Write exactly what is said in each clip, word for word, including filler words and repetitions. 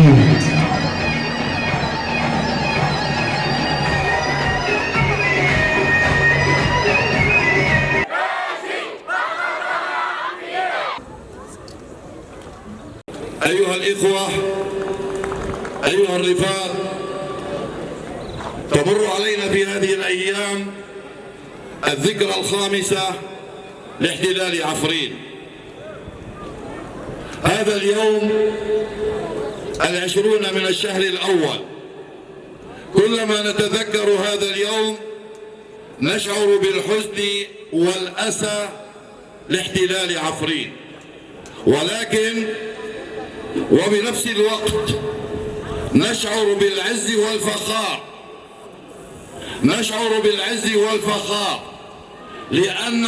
أيها الإخوة، أيها الرفاق، تمر علينا في هذه الأيام الذكرى الخامسة لاحتلال عفرين. هذا اليوم العشرون من الشهر الأول. كلما نتذكر هذا اليوم نشعر بالحزن والأسى لاحتلال عفرين، ولكن وبنفس الوقت نشعر بالعز والفخار، نشعر بالعز والفخار لأن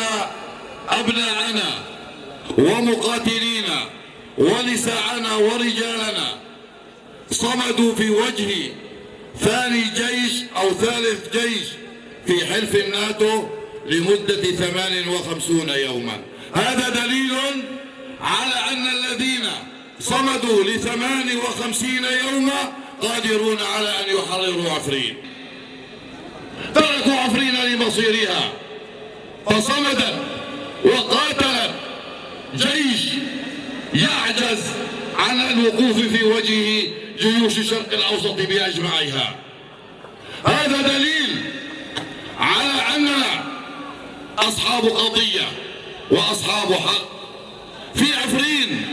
أبناءنا ومقاتلينا ونساءنا ورجالنا صمدوا في وجه ثاني جيش أو ثالث جيش في حلف الناتو لمدة ثمان وخمسين يوما. هذا دليل على أن الذين صمدوا لثمان وخمسين يوما قادرون على أن يحرروا عفرين. تركوا عفرين لمصيرها، فصمدت وقاتلت جيش يعجز عن الوقوف في وجه جيوش الشرق الأوسط بأجمعها. هذا دليل على أننا أصحاب قضية وأصحاب حق. في عفرين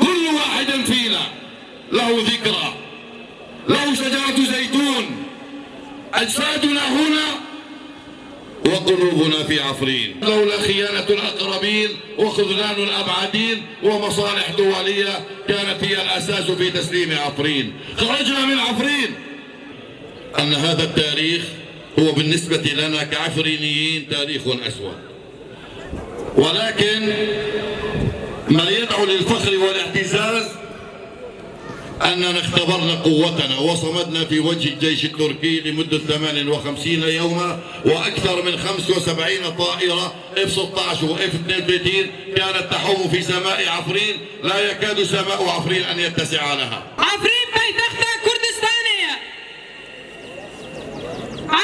كل واحد فينا له ذكرى، له شجرة زيتون، أجسادنا هنا وقلوبنا في عفرين. لولا خيانة الأقربين وخذلان الأبعدين ومصالح دولية كانت هي الأساس في تسليم عفرين. خرجنا من عفرين. أن هذا التاريخ هو بالنسبة لنا كعفرينيين تاريخ أسود، ولكن ما يدعو للفخر والاعتزاز أننا اختبرنا قوتنا وصمدنا في وجه الجيش التركي لمدة ثمان وخمسين يوما، وأكثر من خمسة وسبعين طائرة إف ستعش وإف اثنين وثلاثين كانت تحوم في سماء عفرين، لا يكاد سماء عفرين أن يتسع لها. Efrîn paytexta Kurdistanê ye.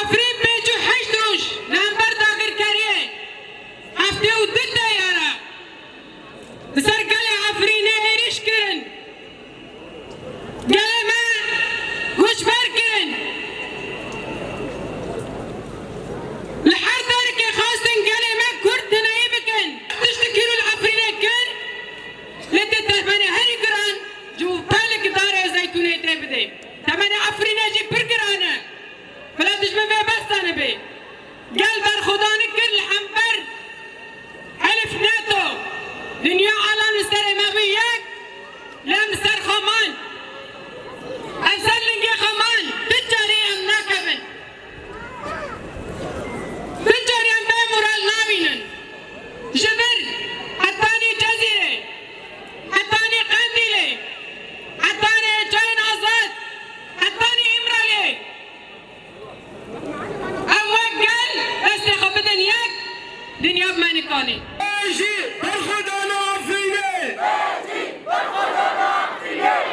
Efrîn pêncî û heşt roj li hember dagirkeriyê heftê û du teyare li ser gelê Efrînê êrîş kirin. Gelê me hişber kirin. Li her derkê xwestin gelê me Kurd tineyî bikin. Tiştekî rû li Efrînê kir, lê tê temenê herî giran ji û pelik darê zeytûnê tê bidê. Temenê Efrînê jî pir giran e. Bila dijmin vê behsa nebe. Gel berxwedanî kir li hember Helif NATO. Dinya alan li serê me bû yek, lê em li ser xwe man. Em ser lingê xwe man. Tu carî em nakevin. Tu carî em vê moral nabînin. Ji vir hetanî Cezîrê, hetanî Qendîlê, hetanî Cayên Azad, hetanî Îmraliyê. Em wek gel destê xwe bidin yek, dinya bi me nikanî.